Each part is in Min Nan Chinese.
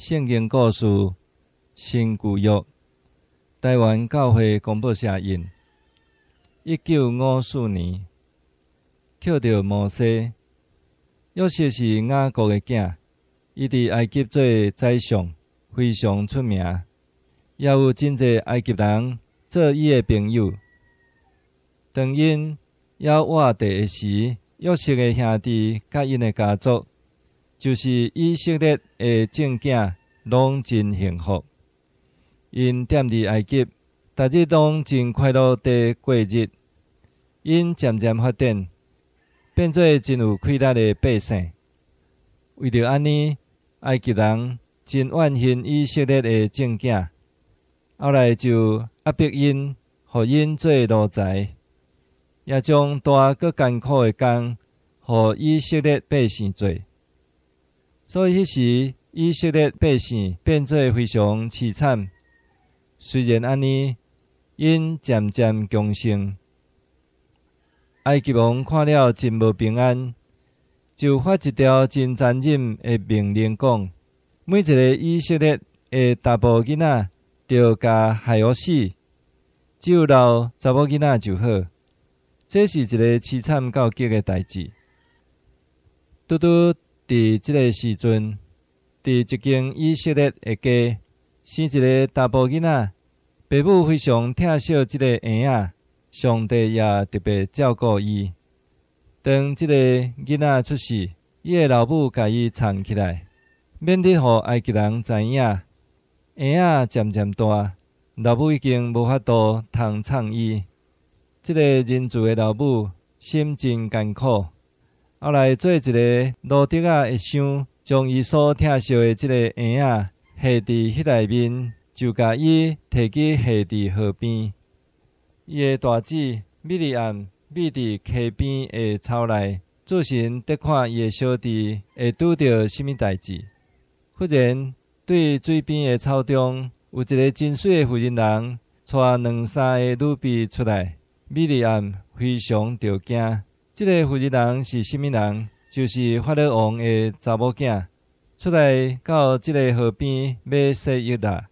聖經故事新舊約，臺灣教會公報社印。1954年，抾著摩西。約瑟是雅各的囝，伊佇埃及做宰相，非常出名，也有真濟埃及人做伊的朋友。當𪜶猶活著的時，約瑟的兄弟佮𪜶的家族，就是以色列的眾囝，攏真幸福。𪜶踮佇埃及，逐日攏真快樂地過日。𪜶漸漸發展，變做真有氣力的百姓。為著按呢，埃及人真怨恨以色列的眾囝，後來就壓迫𪜶，予𪜶做奴才，也將大閣艱苦的工，予以色列百姓做。所以彼時以色列百姓變做非常淒慘。雖然按呢，𪜶漸漸強盛。埃及王看了真無平安，就發一條真殘忍的命令，講每一个以色列的查埔囡仔，著共害予死，只有留查某囡仔就好。這是一个淒慘到極的代誌。拄拄佇這个時陣，佇一間以色列的家，生一个查埔囡仔，爸母非常疼惜這个嬰仔。上帝也特別照顧伊。當這个囡仔出世，伊的老母共伊藏起來，免得予埃及人知影。嬰仔漸漸大，老母已經無法度通藏伊。這個仁慈的老母心真艱苦。後來做一个蘆竹仔的箱，將伊所疼惜的這个嬰仔下佇彼內面，就共伊提去下佇河邊。伊的大姊米利暗覕佇溪邊的草內，注神佇看伊的小弟會拄著啥物代誌。忽然，對水邊的草中有一个真媠的婦人人，帶兩三个女婢出來。米利暗非常著驚。這个婦人人是啥物人？就是法老王的查某囝，出來到這个河邊欲洗浴啦。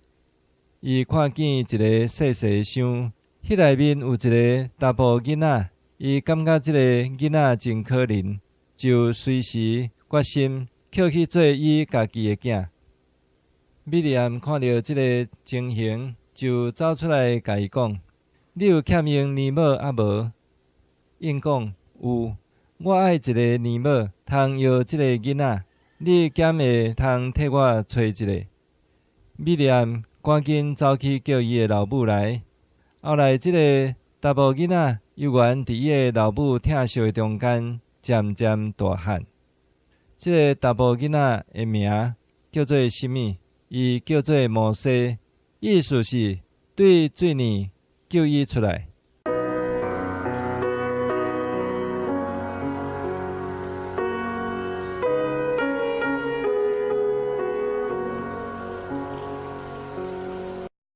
伊看見一个細細的箱。彼內面有一个查埔囡仔，伊感覺這个囡仔真可憐，就隨時決心抾去做伊家己的囝。米利暗看著這个情形，就走出來共伊講：你有欠𪜶奶母抑無？𪜶講有，我愛一个奶母通搖這个囡仔，你敢會通替我揣一个？米利暗趕緊走去叫伊的老母來。後來，這个查埔囡仔猶原佇伊的老母疼惜的中間漸漸大漢。這个查埔囡仔的名叫做啥物？伊叫做摩西，意思是對水裡救伊出來。